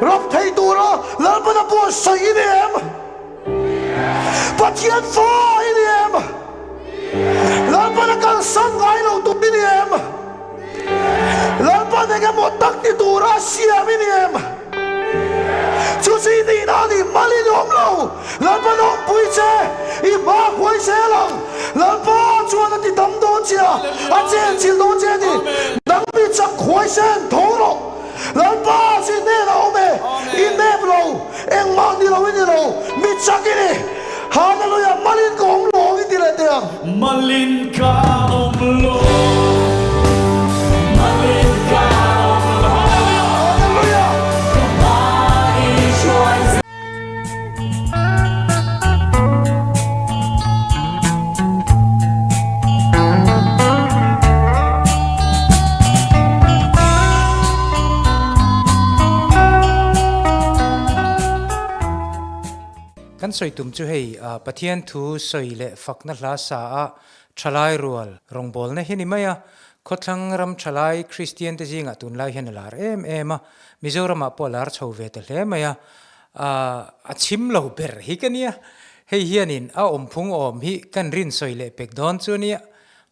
Rap thei tura Lalpan a buatsaih i ni em? Pathian fa i ni em? Lalpan a kalsan ngai lo tur i ni em? Lalpan eng emaw tak ti tura a siam i ni em? Chu chu i nihna a ni, mal i ni awm lo. Lalpan a awmpui che, i hma a huai zel ang. Lalpa chuan a ti dam dawn che a, a chenchilh dawn che a ni. Nang mi chak huaisen tho rawh. Lalpa chu i hnenah a awm e, i nep lo, engmah ni lo i ni lo, mi chak i ni. Hallelujah, malin ka awm lo ang i ti leh teh ang. Malin ka awm lo, malin ka awm lo, Hallelujah. Ka hma i hruai zel. Kan sawi tum chu hei Pathian thu sawi leh fakna hla sa a thalai rual rawngbawlna hi ni mai a, khawthlang ram thalai Kristian te zingah tunlai hian a lar em em a, Mizoramah pawh a lar chho ve ta hle mai a, a chhim lo ber hi ka nia, hei hianin a awmphung awm hi kan rin sawi leh pek dawn chu ania,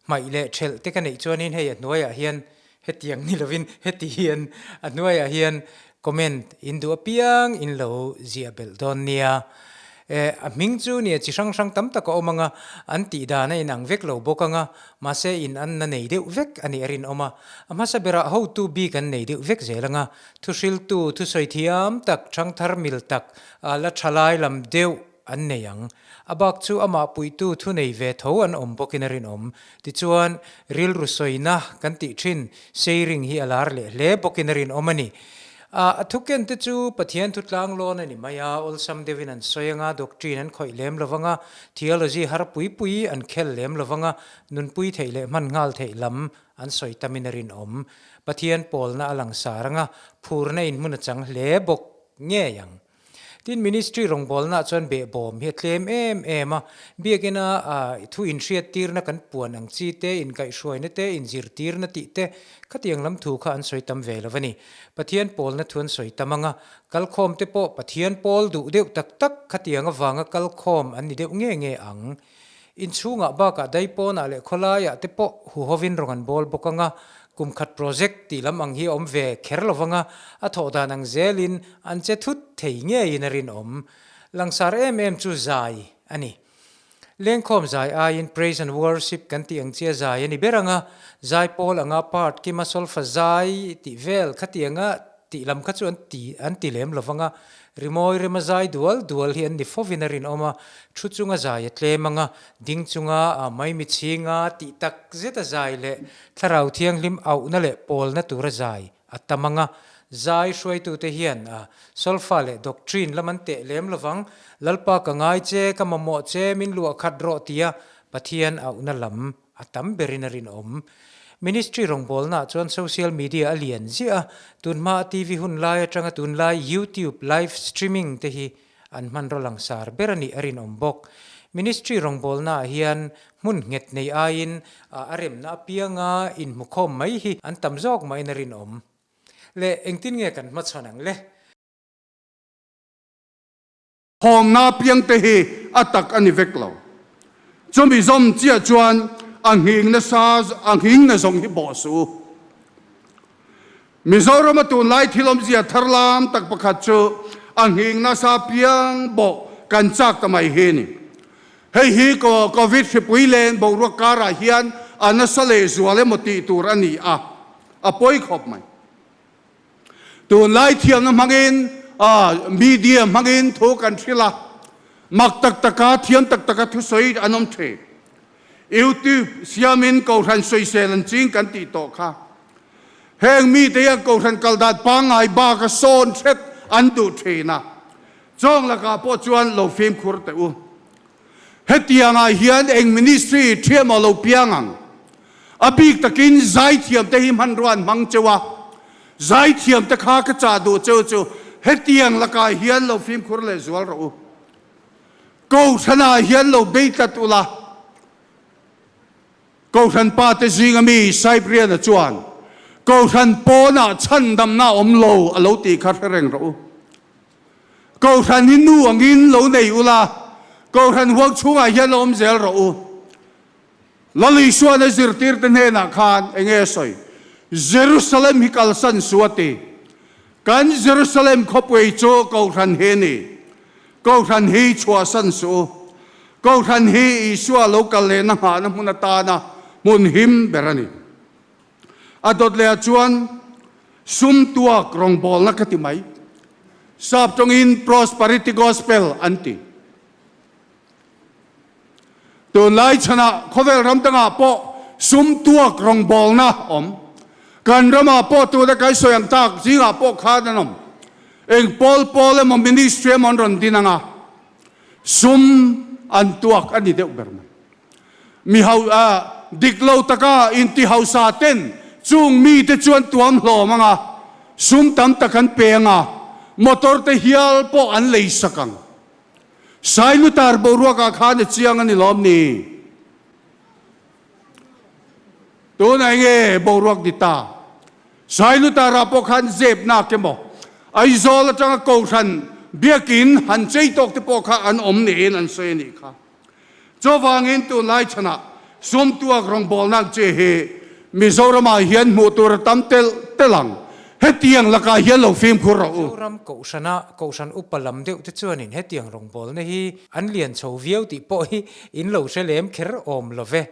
hmaih leh thelh te ka neih chuanin hei a hnuaiah hian hetiang ni lovin heti hian a hnuaiah hian comment in duh apiang in lo ziah belh dawn nia. Eh, a hming chu nia chi hrang hrang tam tak a awm anga, an tih dan a inang vek lo bawk anga, mahse in an na nei deuh vek a nih a rinawm a. A hmasa berah hotu bik an nei deuh vek zel anga, thuhriltu, thusawi thiam tak, thangthar mil tak, la tha lai lam deuh an nei ang. A bak chu amah puihtu thu nei ve tho an awm bawkin a rinawm. Tichuan, rilru sawina kan tih thin sharing hi a lar leh hle bawkin a rinawm a ni. A thuken te chu Pathian thu tlanglawn a ni mai a, awlsam deuhin an sawi anga, doctrine an khawih lem lo vanga, theology har pui pui an khel lem lo vanga, nunpui theih leh hman nghal theih lam an sawi tamin a rinawm. Pathian pawlna a langsar anga, phurna in hmun a chang hle bawk ngei ang. Tin, ministry rawngbawlnaah chuan behbawm hi a tlem em em a, biakina thu inhriattirna kan puan ang chi te, inkaihhruaina te, inzirtirna tih te, khatiang lam thu kha an sawi tam ve lo a ni. Pathian pawlna thu an sawi tam ang a, kalkhawm te pawh Pathian pawl duh deuh tak tak khatiang avanga kalkhawm an ni deuh nge nge ang. Inchhungah bakah daipawnah leh khawlaiah te pawh huhovin rawn an bawl bawk ang a, kum khat project tih lam ang hi a awm ve kher lo vang a, a thawh dan ang zelin an che thut thei ngeiin a rinawm. Langsar em em chu zai a ni. Lengkhawm zai aiin praise and worship kan tih ang chia zai a ni ber ang a, zai pawl anga part kima solfa zai tih vel khatianga tih lam kha chu an ti an ti lem lo vang a, rimawi rema zai dual dual hi an ni fovin a rinawm a, thu chunga zai a tlem ang a, ding chunga a maimi chhinga tih tak zeta zai leh thlarau thianghlim auhna leh pawlna tura zai a tam ang a, zai hruaitute hian a solfa leh doctrine lam an teh lem lo vang, Lalpa ka ngai che, ka mamawh che, min luah khat rawh tia Pathian auhna lam a tam berin a rinawm. Ministry rawngbawlnaah chuan social media a lian ziah a, tunhma a TV hun lai atanga tunlai YouTube live streaming te hi an hmanraw langsar ber a nih a rinawm bawk. Ministry rawngbawlnaah hian hmun nghet nei aiin a remna apianga inhmukhawm mai hi an tam zawk mahin a rinawm. Le engtin nge kan hmachhawn ang le? Thawmna piangte hi a tak a ni vek lo. Chumi zawm chiah chuan a nghing nasa a nghing na zawng hi bawh suh u. Mizorama tunlai thil awmzia thar lam tak pakhat chu a nghing nasa piang bawh kan chak ta mai hi a ni. Hei hi Covid hripui len boruak karah hian a nasa lehzual emaw tih tur a ni a, a pawi khawp mai. Tunlai thiamna hmangin media hmangin thu kan hrilh a, mak tak taka thiam tak taka thusawi an awm thin. YouTube siamin Kohhran sawisel an ching kan tih tawh kha. Heng mite hian Kohhran kal dan pangngai baka sawn hret an duh thin a, chawng lakah pawh chuan lo fimkhur teh u. Hetiangah hian eng ministry thiam a lo piang ang? A bik takin zaithiamte hi hmanrua an hmang cheu a, zaithiamte kha ka chah duh cheu chu hetiang lakah hian lo fimkhur leh zual rawh u. Kohhranah hian lo bei tlat ula. Kohhran pate zinga mi Cyprian-a chuan, Kohhran pawnah chhandamna a awm lo a lo tih kha hre reng rawh u. Kohhran hi nu angin lo nei ula, Kohhran huang chhungah hian lo awm zel rawh u. Lal Isuan a zirtirte hnenah khan enge a sawi? Jerusalem hi kalsan su a ti. Kan Jerusalem khawpui chu Kohhran hi a ni. Kohhran hi chhuahsan suh u. Kohhran hi Isua lo kal lehna nghahna hmun atana hmun him ber a ni. A dawt lehah chuan sum tuak rawngbawlna ka ti mai. Sap tawngin Prosperity Gospel an ti. Tunlai chhanah khawvel ram dangah pawh sum tuak rawngbawlna awm. Kan ramah pawh tuna kan sawi ang tak zingah pawh khan an awm. Eng pawl pawl emaw ministry emaw an rawn din anga sum an tuak a ni deuh ber mai. Mi hau dik lo taka inti hausa ten chung mite chuan tuam hlawm anga sum tam tak an pe anga motor te hial pawh an lei sak ang. Sailutar boruakah khan a chiang a ni lawm ni? Tunah enge boruak ni ta? Sailutarah pawh khan zep nak emaw, Aizawl atanga Kohhran biakin han chei tawk te pawh kha an awm niin an sawi a nih kha. Chuvangin tunlai chhanah sumtuak rawngbawlnak chi hi Mizoramah hian hmuh tur a tam telh telh ang. Hetiang lakah hian lo fimkhur rawh u. Mizoram Kohhrana Kohhran upa lam deuh te chuanin hetiang rawngbawlna hi an lian chho viau tih pawh hi in lo hre lem kher awm lo ve.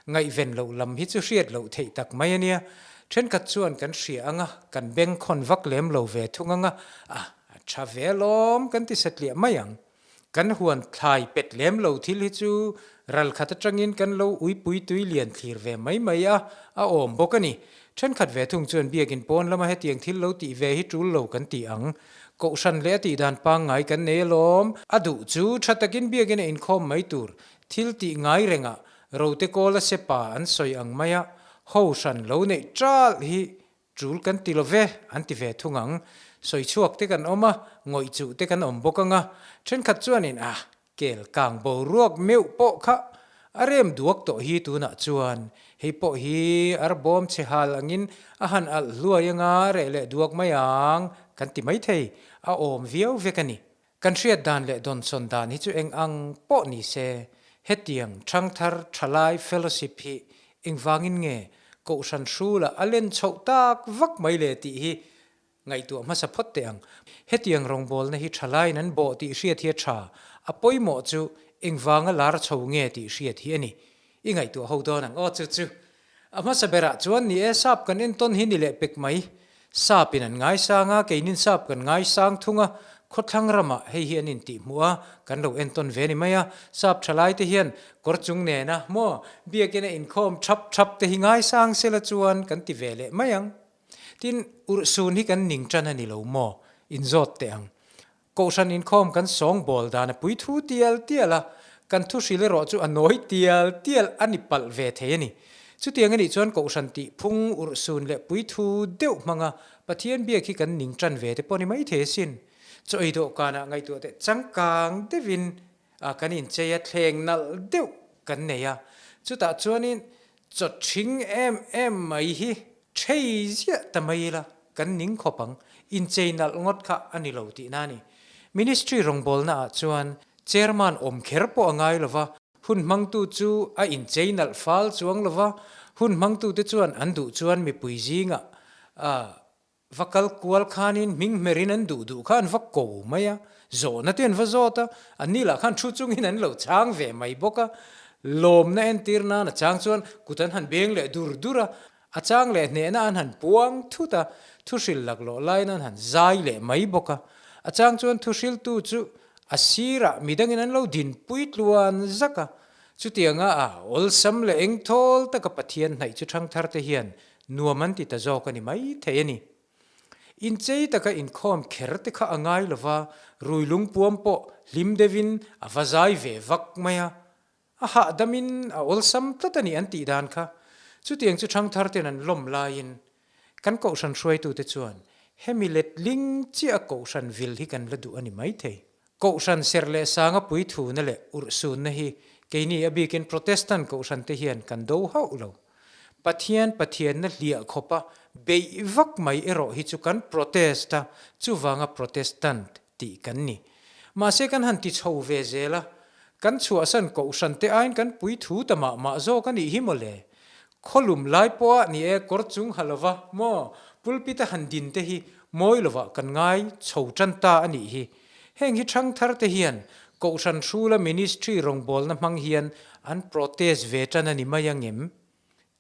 Ngaihven loh lam hi chu hriat loh theih tak mai a nia. Thenkhat chuan kan hria anga kan bengkhawn vak lem lo ve thung anga a tha ve alawm kan ti satliah mai ang. Kan huan thlai pet lem lo thil hi chu ral khat atangin kan lo uipui tui lian thlir ve mai mai a, a awm bawk a ni. Thenkhat ve thung chuan biakin pawn lama hetiang thil lo tih ve hi tul lo kan ti ang. Kohhran leh a tihdan pangngai kan nei alawm. A duh chu tha takin biakin a inkhawm mai tur thil tih ngai rengah rote kawla sepa an sawi ang maia ho hran lo neih ṭalh hi Ṭul kan ti lo ve, an ti ve thung ang. Sawi chhuak te kan awm a, ngawih chuh te kan awm bawk ang a. Ṭhenkhat chuanin, Ah, kel kang boruak meuh pawh kha a rem duak tawh hi tunah chuan hei pawh hi ar bawm chhe hal angin a han alh hluai anga reh leh duak mai ang, kan ti maithei, a awm viau vek a ni. Kan hriat dan leh dawnsawn dan hi chu eng ang pawh ni se, hetiang ṭhangthar ṭhalai fellowship hi engvangin nge Kohhran hrula a len chhoh tak vak mai le tih hi ngaihtuah hmasa phawt teh ang. Hetiang rawngbawlna hi ṭhalaiin an bawh tih hriat hi a ṭha, a pawimawh chu engvanga lar chho nge tih hriat hi a ni. I ngaihtuah ho dawn ang aw chu chu. A hmasa berah chuan ni e, sap kan entawn hi ni leh pek mai. Sap in an ngaisang a, keinin sap kan ngaisang thung a, khawthlang ramah hei hi an intihhmuh a, kan lo entawn ve ni mai a. Sap thalai te hian kawr chung nena maw biakin a inkhawm thap thap te hi ngaisang sela chuan kan ti ve leh mai ang. Tin, urhsun hi kan ning tan a ni lo maw? Inzawt teh ang. Kohhran inkhawm kan sawngbawl dan a pui thu tial tial a, kan thu hril erawh chu a nawi tial tial a ni palh ve thei a ni. Chutiang a nih chuan Kohhran tih phung urhsun leh pui thu deuh hmanga Pathian biak hi kan ning tan ve te pawh ni mai thei asin. Chaw ei dawhkanah ngaihtuah teh changkang deuhin kan inchei a, thleng nalh deuh kan nei a, chutah chuanin chaw ṭhing em em mai hi Thei ziah ta mai ila, kan ning khawp ang, inchei nalh ngawt kha a ni lo tihna a ni. Ministry rawngbawlna ah chuan Chairman awm kher pawh a ngai lova, hun hmangtu chu a inchei nalh fal chuang lova, hun hmangtute chuan an duh chuan mipui zingah va kal kual khanin hming hmerin an duh duh kha an va ko mai a, zawhna te an va zawt a, anni lah khan thu chungin an lo chang ve mai bawk a, lawmna entir nan a chang chuan kut an han beng leh dur dur a, A chang leh hnehna an han puang thut a, thuhril laklawh laiin an han zai leh mai bawk a. A chang chuan thuhriltu chu a sirah midangin an lo dinpui tluan zak a. Chutianga a awlsam leh engthawl taka Pathian hnaih chu ṭhangthar te hian nuam an ti ta zawk a ni mai thei a ni. Inchei taka inkhawm kher te kha a ngai lova, rui lungpuam pawh hlim deuhin a va zai ve vak mai a. A hahdamin a awlsam tlat a ni an tih dan kha. Chutiang chu ṭhangthar ten an lawm laiin kan kohhran hruaitute chuan hemi letling chiah a kohhran vil hi kan la duh a ni maithei. Kohhran serh leh sanga puithuna leh urhsunna hi keini a bikin Protestant kohhran te hian kan do hauh lo. Pathian Pathianna hliah khawpa beih vak mai erawh hi chu kan protest a, chuvanga Protestant tih kan ni. Mahse kan han ti chho ve zel a, kan chhuahsan kohhran te aiin kan pui thu ta mah mah zawk a nih hi mawle. Khawlum lai pawha ni e kawr chung ha lova maw pulpit a han din te hi mawi lovah kan ngai chho tan ta a nih hi. Heng hi thangthar te hian kohhran hrula ministry rawngbawlna hmang hian an protest ve tan a ni mai angem?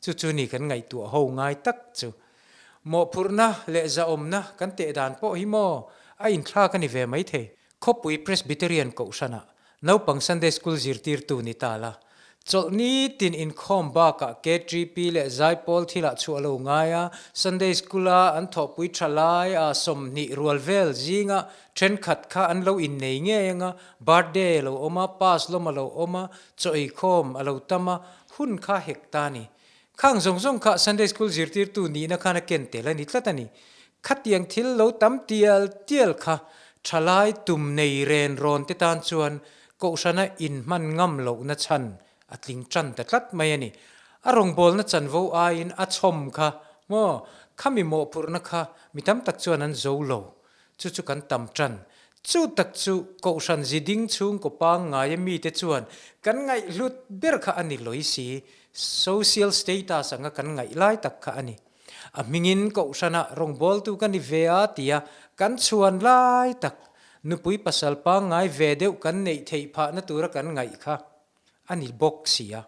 Chu chu ni kan ngaihtuah ho ngai tak chu. Mawhphurhna leh zahawmna kan teh dan pawh hi maw a inthlak a ni ve mai thei. Khawpui Presbyterian Kohhranah naupang Sunday School zirtirtu ni ta la, chawlh nitin inkhawm bakah KTP leh Zaipawl thilah chhuah lo ngai a, Sunday School-a an thawhpui tha lai a 20 rual vel zinga thenkhat kha an lo innei ngei anga, birthday a lo awm a, pass lawm a lo awm a, chaw eikhawm a lo tam a, Hun kha hek ta a ni. Khang zawng zawng kha Sunday School zirtirtu nihna khan a ken tel a ni tlat a ni. Khatiang thil lo tam tial tial kha thalai tum nei ren rawn te tan chuan Kohhrana inhman ngam lohna chhan a tling tan ta tlat mai a ni. A rawngbawlna chanvo aiin a chhawm kha maw khami mawhphurhna kha mi tam tak chuan an zo lo. Chu chu kan tam tan. Chu tak chu Kohhran ziding chhungkaw pangngaia mite chuan kan ngaihhlut ber kha a ni lawih si, social status anga kan ngaih lai tak kha a ni. A hmingin Kohhranah rawngbawltu ka ni ve a tia kan chhuan lai tak, nupui pasal pangngai ve deuh kan neih theih phahna tura kan ngaih kha a ni bawk si a.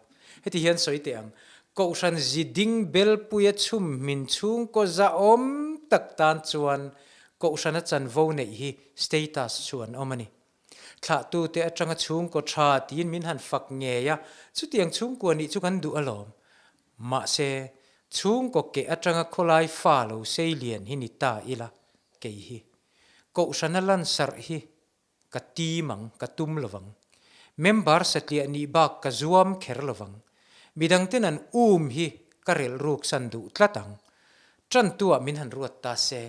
Heti hian sawi teh ang, Kohhran ziding belpuia chhum hmin chhungkaw zahawm tak tan chuan Kohhrana chanvo neih hi status chu an awm a ni. Thlahtute atanga chhungkaw tha tiin min han fak ngei a, chutiang chhungkua nih chu kan duh alawm. Mahse, chhungkaw keh atanga khawlai fa lo sei lian hi ni ta ila, kei hi. Kohhrana lansarh hi Ka tim ang, ka tum lovang. Member satliah nih bak ka zuam kher lovang. Midangten an um hi ka relh ruk san duh tlat ang. Tantuah min han ruat ta se,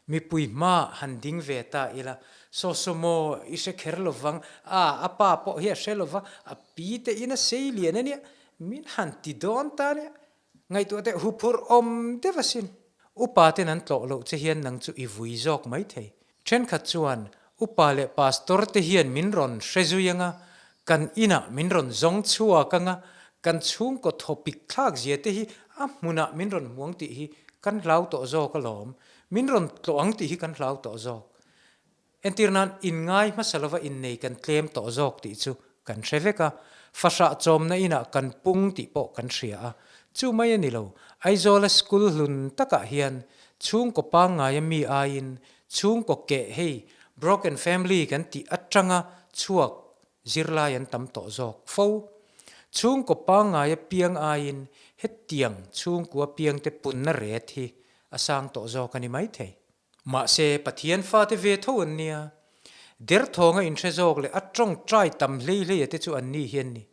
mipui hmaah han ding ve ta ila, saw saw maw i hre kher lovang, a, a pa pawh hi a hre lova, a pi te in a sei lian a nia, min han ti dawn ta nia. Ngaihtuah teh huphurh awm deuh asin. Upa ten an tlawh loh che hian nang chu i vui zawk mai thei. Thenkhat chuan upa leh pastor te hian min rawn hre zui anga, kan inah min rawn zawng chhuak anga, kan chhungkaw thawpik thlak zia te hi a hmunah min rawn hmuang tih hi kan hlau tawh zawk alawm. Min rawn tlawh ang tih hi kan hlau tawh zawk. Entir nan inngai hmasa lova innei kan tlem tawh zawk tih chu kan hre vek a, fahrah chawmna inah kan pung tih pawh kan hria a. Chu mai a ni lo, Aizawla school hlun takah hian chhungkaw pangngaia mi aiin chhungkaw keh hei broken family kan tih atanga chhuak zirlai an tam tawh zawk fo. Chhungkaw pangngaia piang aiin hetiang chhungkua piangte punna ret hi a sang tawh zawk a ni maithei. Mahse, Pathian fate ve tho an nia. Derthawnga inhre zawk leh a tawngtai tam hlei hleia te chu an ni hi an ni.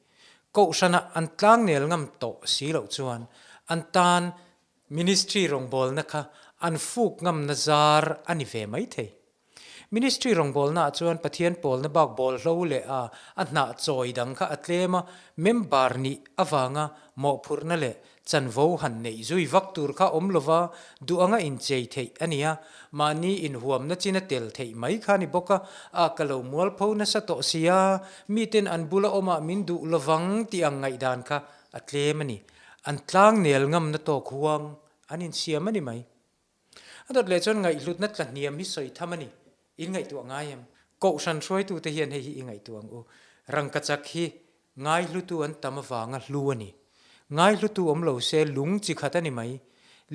Kohhranah an tlangnel ngam tawh si loh chuan an tan ministry rawngbawlna kha an fuk ngamna zar a ni ve mai thei. Ministry rawngbawlnaah chuan Pathian pawlna bak bawlhlo leh a a hnah chawi dang kha a tlem a, member nih avanga mawhphurhna leh Chanvo han neih zui vak tur kha awm lova duh anga inchei theih a nia, mahni inhuamna chin a tel theih mai kha a ni bawk a, a ka lo mualpho nasa tawh sia, miten an bula awmah min duh lovang tih ang ngaihdan kha a tlem a ni. An tlangnel ngamna tawk huang an insiam a ni mai. A dawt leh chuan ngaihhlutna tlahniam hi sawi tham a ni. In ngaihtuah ngai em? Kohhran hruaitute hian hei hi i ngaihtuah ang u. Rangkachak hi ngaihlutu an tam avanga hlu a ni. Ngaihlutu awm lo se lung chi khat a ni mai.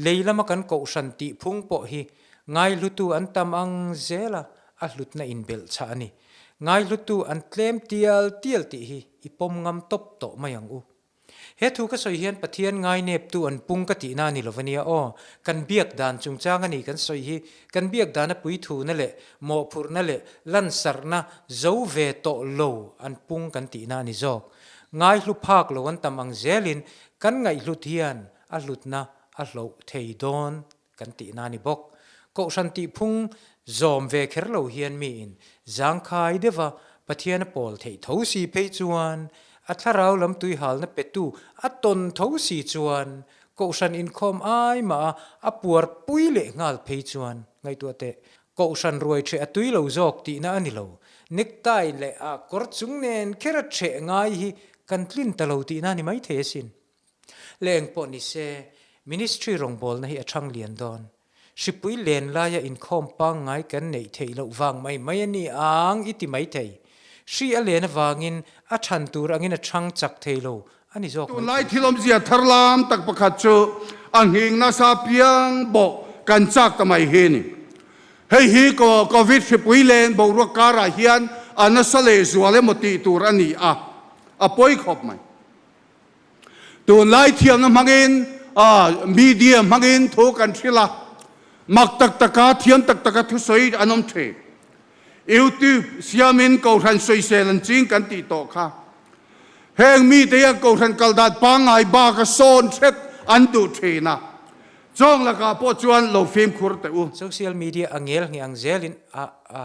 Lei lama kan kohhran tih phung pawh hi ngaihlutu an tam ang zela a hlutna inbelh chhah a ni. Ngaihlutu an tlem tial tial tih hi i pawm ngam tawp tawh mai ang u. He thu ka sawi hian Pathian ngaineptu an pung ka tihna a ni lo va nia aw. Kan biak dan chungchang a ni kan sawi hi. Kan biak dana puithuna leh mawhphurhna leh lansarhna zo ve tawh lo an pung kan tihna a ni zawk. Ngaihlu phak lo an tam ang zelin kan ngaihhlut hian a hlutna a hloh thei dawn kan tihna a ni bawk. Kohhran tihphung zawm ve kher lo hian miin zangkhai deuha Pathian a pawl theih tho si phei chuan, a thlarau lam tuihalna petu a tawn tho si chuan, kohhran inkhawm ai mah a a puar pui leh nghal phei chuan ngaihtuah teh. Kohhran ruai ṭheh a tui lo zawk tihna a ni lo. Necktie leh a kawr chung nen khera ṭheh ngai hi kan tlin ta lo tihna a ni maithei asin. Le eng pawh ni se, Ministry rawngbawlna hi a ṭhang lian dawn. Hripui len laia inkhawm pangngai kan neih theih loh vang mai mai a ni ang i ti maithei. Hri a len avangin a ṭhan tur angin a ṭhang chak thei lo a ni zawk maithei. Tunlai thil awmzia thar lam tak pakhat chu a nghing nasa piang bawh kan chak ta mai hi a ni. Hei hi Covid hripui len boruak karah hian a nasa lehzual emaw tih tur a ni a, a pawi khawp mai. Tunlai thiamna hmangin media hmangin thu kan hrilh a, mak tak taka thiam tak taka thusawi an awm thin. YouTube siamin Kohhran sawisel an ching kan tih tawh kha. Heng mite hian Kohhran kal dan pangngai baka sawn hret an duh thin a, chawng lakah pawh chuan lo fimkhur teh u. Social media a ngel ngheh ang zelin a a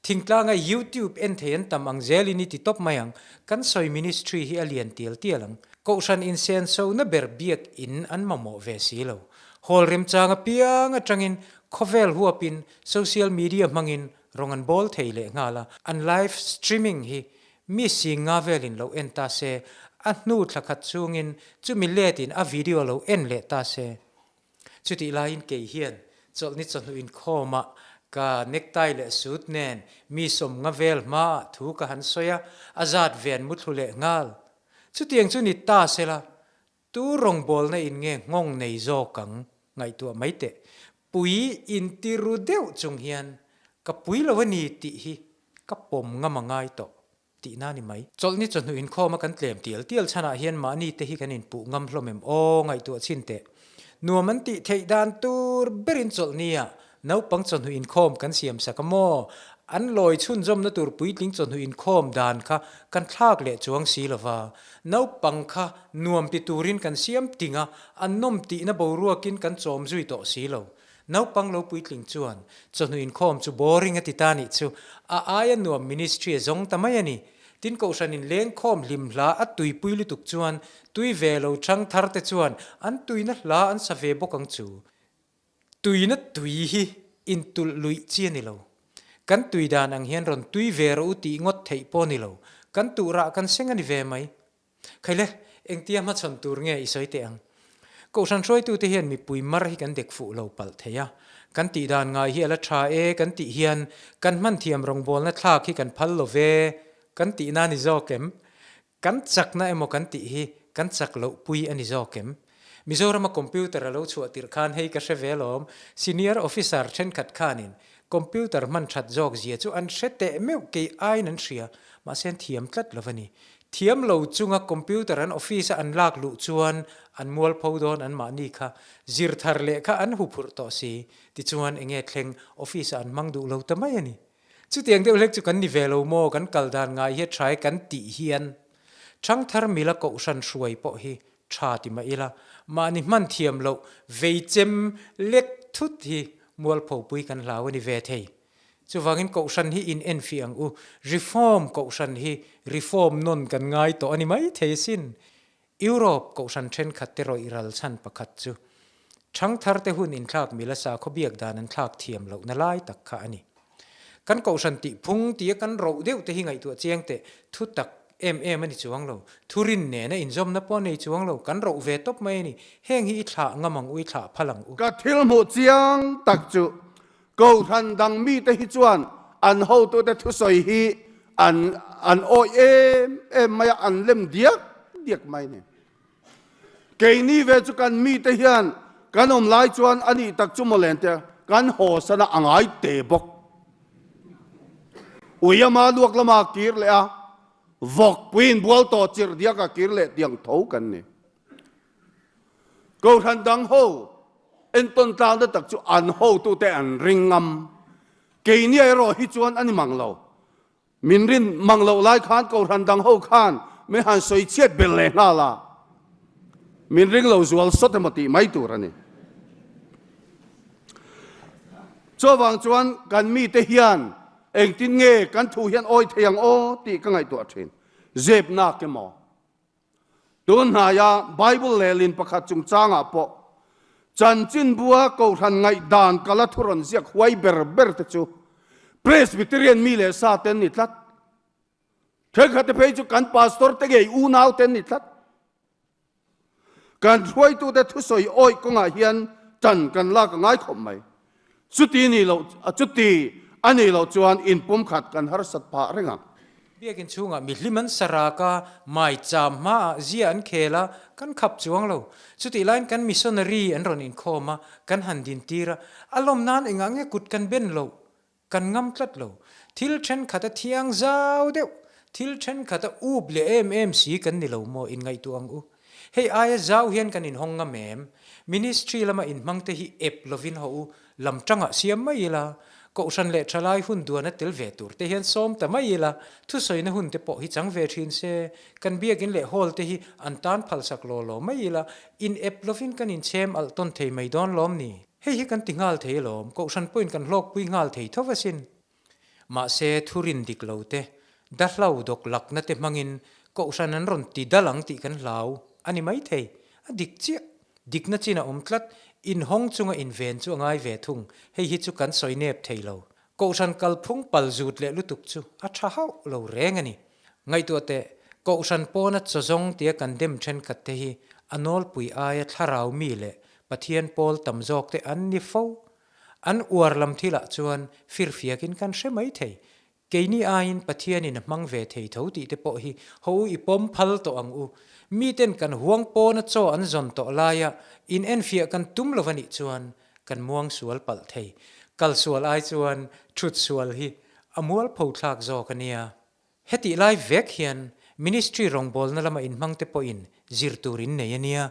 Thingtlanga YouTube en thei an tam ang zelin i ti tawp mai ang. Kan sawi ministry hi a lian tial tial ang. Kohhran insenso na ber biak in an mamawh ve si lo. Hall remchang apiang atangin khawvel huapin social media hmangin rawng an bawl thei leh nghal a. An live streaming hi mi sing nga velin lo en ta se, a hnu thla khat chungin chumi letin a video lo en leh ta se. Chutih laiin kei hian chawlhni chawhnu inkhawmah ka necktie leh suit nen mi sawmnga vel hmaah thu ka han sawi a, a zat ven muthlu leh nghal. Chutiang chu ni ta sela, tu rawngbawlna in nge nghawng nei zawk ang ngaihtuah mai teh. Pui intiru deuh chung hian ka pui lo a ni tih hi ka pawm ngam a ngai tawh. Tihna a ni mai. Chawlhni chawhnu inkhawma kan tlem tial tial chhanah hian mahni te hi kan inpuh ngam hlawm em aw ngaihtuah chhin teh. Nuam an tih theih dan tur berin chawlhnia naupang chawhnu inkhawm kan siam sak a maw? An lawi chhunzawmna tur puitling chawhnu inkhawm dan kha kan thlak leh chuang si lova. Naupang kha nuam ti turin kan siam ting a, an nawm tihna boruakin kan chawm zui tawh si lo. Naupang lo puitling chuan chawhnu inkhawm chu boring a ti ta nih chu a aia nuam ministry a zawng ta mai a ni. Tin Kohhran in lengkhawm hlim hla a tuipui lutuk chuan tui ve lo chang thar te chuan an tuina hla an sa ve bawk ang chu. Tuina tui hi intulh luih chi a ni lo. Kan tui dan ang hian rawn tui ve rawh u tih ngawt theih pawh a ni lo. Kan tuhrah kan seng a ni ve mai. Khaile, engtia hmachhawn tur nge i sawi teh ang? Kohhran hruaitute hian mipui mar hi kan dek fuh lo palh thei a. Kan tih dan ngai hi a la tha e kan tih hian kan hmanthiam rawngbawlna thlak hi kan phal lo ve kan tihna a ni zawk em? Kan chakna emaw kan tih hi kan chak loh pui a ni zawk em? Mizorama computer a lo chhuah tirh khan hei ka hre ve alawm, senior officer thenkhat khanin computer hman that zawk zia chu an hre teh meuh kei aiin an hria, mahse an thiam tlat lo a ni. Thiam lo chunga computer an office a an lak luh chuan an mualpho dawn an mahni kha zir thar leh kha an huphurh tawh si, tichuan enge thleng office ah an hmang duh lo ta mai a ni. Chutiang deuh hlek chu kan ni ve lo maw, kan kal dan ngai hi a tha e kan tih hian Thangthar mila kohhran hruai pawh hi tha ti mah ila, mahni hman thiam loh vei chem lek thut hi mualphopui kan hlau a ni ve thei. Chuvangin kohhran hi in enfiah ang u, reform kohhran hi reform nawn kan ngai tawh a ni mai thei asin. Europe kohhran thenkhat te rawih ral chhan pakhat chu Thangthar te hun inthlak mila sakhaw biak dan an thlak thiam lohna lai tak kha a ni. Kan kohhran tih phung tia kan roh deuh te hi ngaihtuah chiang teh thu tak em em a ni chuang lo. Thurin nena inzawmna pawh a nei chuang lo. Kan roh ve tawp mai a ni. Heng hi i thlah ngam ang u, i thlah phal ang u. Ka thil hmuh chiang tak chu Kohhran dang mite hi chuan an hotute thusawi hi an an awih em em mai a, an lem diak diak mai a ni. Keini ve chu kan mite hian kan awm lai chuan a nih tak chu mawle tia kan haw sana a ngai te bawk. Uiama luak lama kir leh a, vawkpuiin bual tawh chirh diak a kir leh tiang tho kan ni. Kohhran dang ho entawn tlangna tak chu an hotute an ring ngam. Keini erawh hi chuan a ni mang lo. Min rin mang loh lai khan kohhran dang ho khan min han sawi chhiat ber leh nghal a, min ring lo zual sawt emaw tih mai tur a ni. Chuvang chuan kan mite hian engtin nge kan thu hian awi thei ang aw tih ka ngaihtuah thin. Zepnak emaw? Tun hnaia Bible lehlin pakhat chungchangah pawh Chanchinbua Kohhran ngaihdan kala thu rawn ziak huai ber ber te chu Presbyterian mi leh sa te an ni tlat. Thenkhat te phei chu kan pastor te ngei unau te an ni tlat. Kan hruaitute thusawi awih kawngah hian tan kan lak a ngai khawp mai. Chuti ni loh, chuti a nih loh chuan inpumkhat kan harsat phah reng ang. Biakin chhungah mihlim an sa rak a, maicham hmaah zia an khel a, kan khap chuang lo. Chutih laiin kan missionary an rawn inkhawm a, kan han dintir a, a lawm nan engah nge kut kan ben loh? Kan ngam tlat lo. Thil thenkhat a thiang zau deuh, thil thenkhat a up leh em em si kan ni lo maw inngaihtuah ang u. Hei aia zau hian kan inhawng ngam em? Ministry lama inhmangte hi ep lovin haw u, lam tangah siam mai ila, Kohhran leh thalai hun duana tel ve tur te hian sawm ta mai ila, thusawina hun te pawh hi chang ve thin se, kan biakin leh hall te hi an tan phalsak law law mai ila, in ep lovin kan inchhem alh tawn thei mai dawn lawm ni? Hei hi kan ti nghal thei alawm, Kohhran pawhin kan hlawkpui nghal thei tho asin. Mahse, thurin dik lo te, dahlau dawk lakna te hmangin Kohhran an rawn ti dal ang tih kan hlau a ni maithei. A dik chiah. Dikna chin a awm tlat, inhawng chunga inven chu a ngai ve thung, hei hi chu kan sawi nep thei lo. Kohhran kalphung pal zut leh lutuk chu a tha hauh lo reng a ni. Ngaihtuah teh, Kohhran pawna chaw zawng tia kan dem thenkhat te hi a nawlpui aia thlarau mi leh Pathian pawl tam zawk te an ni fo. An uar lam thilah chuan firfiakin kan hre mai thei. Keini aiin Pathianin a hmang ve thei tho tih te pawh hi ho u i pawm phal tawh ang u. Miten kan huang pawna chaw an zawn tawh laia in enfiah kan tum lo anih chuan kan muang sual palh thei. Kal sual ai chuan thut sual hi a mualpho thlak zawk a nia. Hetih lai vek hian Ministry rawngbawlna lama inhmangte pawhin zir tur in nei a nia.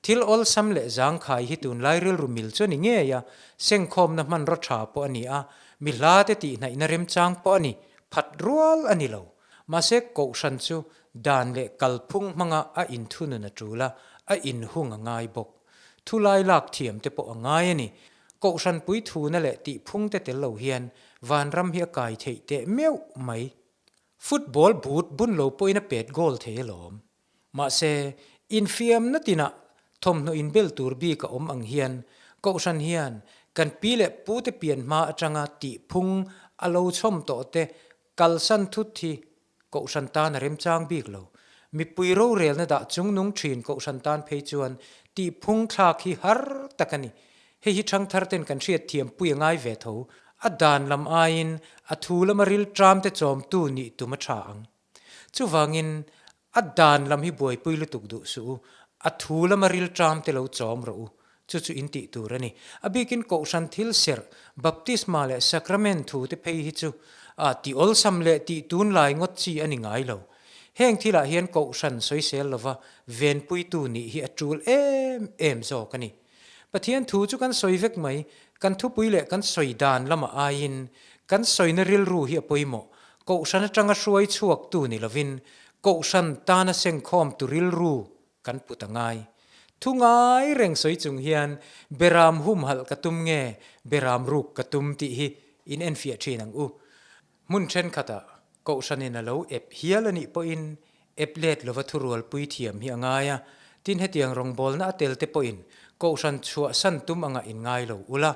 Thil awlsam leh zangkhai hi tunlai rilru mil chu a ni ngei a, sengkhawmna hmanraw tha pawh a ni a, mi hlate tihhnaihna remchang pawh a ni, phat rual a ni lo. Mahse Kohhran chu dan leh kalphung hmanga a inthunun a tul a, a inhung a ngai bawk. Thulai lak thiam te pawh a ngai a ni. Kohhran puithuna leh tihphungte tel lo hian vanram hi a kai theih teh meuh mai. Football boot bun lo pawhin a pet goal thei alawm. Mahse, infiamna tinah thawmhnaw inbel tur bik a awm ang hian Kohhran hian kan pi leh pute pian hma atanga tihphung a lo chhawm tawh te kalsan thut hi Kohhran tan a remchang bik lo. Mipui rorelna dah chungnung thin Kohhran tan phei chuan tihphung thlak hi har tak a ni. Hei hi thangthar ten kan hriat thiam pui a ngai ve tho. A dan lam aiin a thu lama rilṭam te chawmtu nih tum a tha ang. Chuvangin a dan lam hi buaipui lutuk duh suh u, a thu lama rilṭam te lo chawm rawh u. Chu chu in tih tur a ni. A bikin Kohhran thil serh, baptisma leh sacrament thu te phei hi chu a ti awlsam leh tih tunlai ngawt chi a ni ngai lo. Heng thilah hian Kohhran sawisel lova venpuitu nih hi a tul em em zawk a ni. Pathian thu chu kan sawi vek mai, kan thupui leh kan sawi dan lamah aiin kan sawina rilru hi a pawimawh. Kohhran atanga hruai chhuaktu ni lovin Kohhran tana sengkhawmtu rilru Kan put a ngai. Thu ngai reng sawi chung hian Beram humhalh ka tum nge Beram ruk ka tum tih hi in enfiah thin ang u. Hmun thenkhatah Kohhranin a lo ep hial a nih pawhin ep let lova thurualpui thiam hi a ngai a, tin hetiang rawngbawlna a tel te pawhin Kohhran chhuahsan tum anga in ngai lo ula,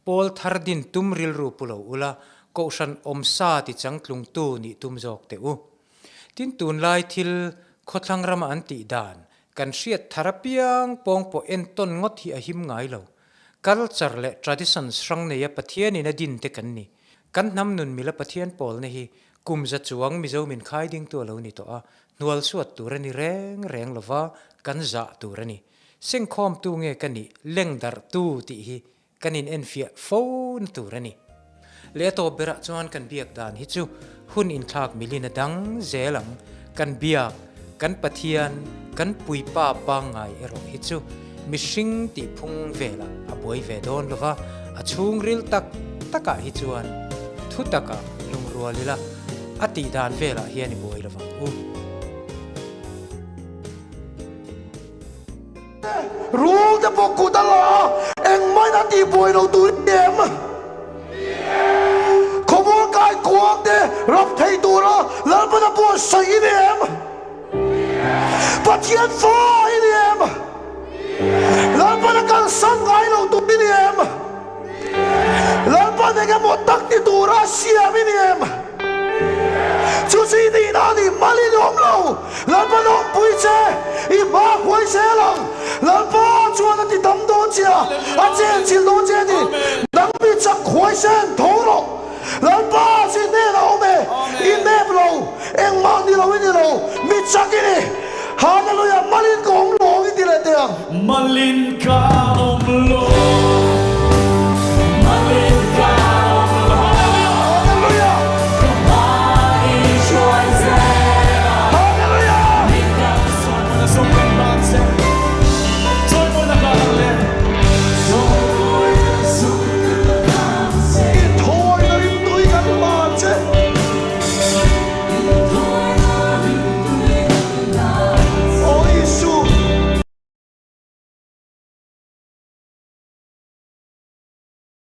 pawl thar din tum rilru pu lo ula, Kohhran awmsa ti changtlungtu nih tum zawk teh u. Tin tunlai thil khawthlang rama an tih dan kan hriat thar apiang pawng pawh entawn ngawt hi a him ngai lo. Culture leh traditions hrang neia Pathianin a din te kan ni. Kan hnam nun mila Pathian pawlna hi kum za chuang Mizo min khai dingtu a lo ni tawh a, hnual suat tur a ni reng reng lova kan zah tur a ni. Sengkhawmtu nge ka nih lengdarhtu tih hi Kan in enfiah fo na tur a ni. Leh a tawp berah chuan kan biak dan hi chu hun inthlak milin a dang zel ang. Kan biak, kan Pathian, kan Puipa pangngai erawh hi chu mihring tih phung velah a buai ve dawn lo va, a chhungril tak takah hi chuan thu takah lungrual ila a tih dan velah hian i buai lo vang u. Rul te pawh kut a la a, engmah in a tih buai lo tur i em? Khawmual kai kuang te rap thei tura Lalpana buatsaih i ni em? Pathian fa i ni em? Lalpana kal. Kalsan ngai lo tur i ni em? Lalpan engemaw tak ti tura a siam i ni em? Chu chu i nihna a ni, mal i awm lo. Lalpan a awmpui che, i hma a huai zel ang. Lalpa chuan a ti dam dawn che a, a chenchilh dawn che a ni. Nang mi chak huaisen tho rawh. Lalpa chu i hnenah a awm e, i nep lo, engmah ni lo i ni lo, mi chak i ni. Hallelujah, malin ka awm lo ang i ti leh teh ang. Malin ka awm lo.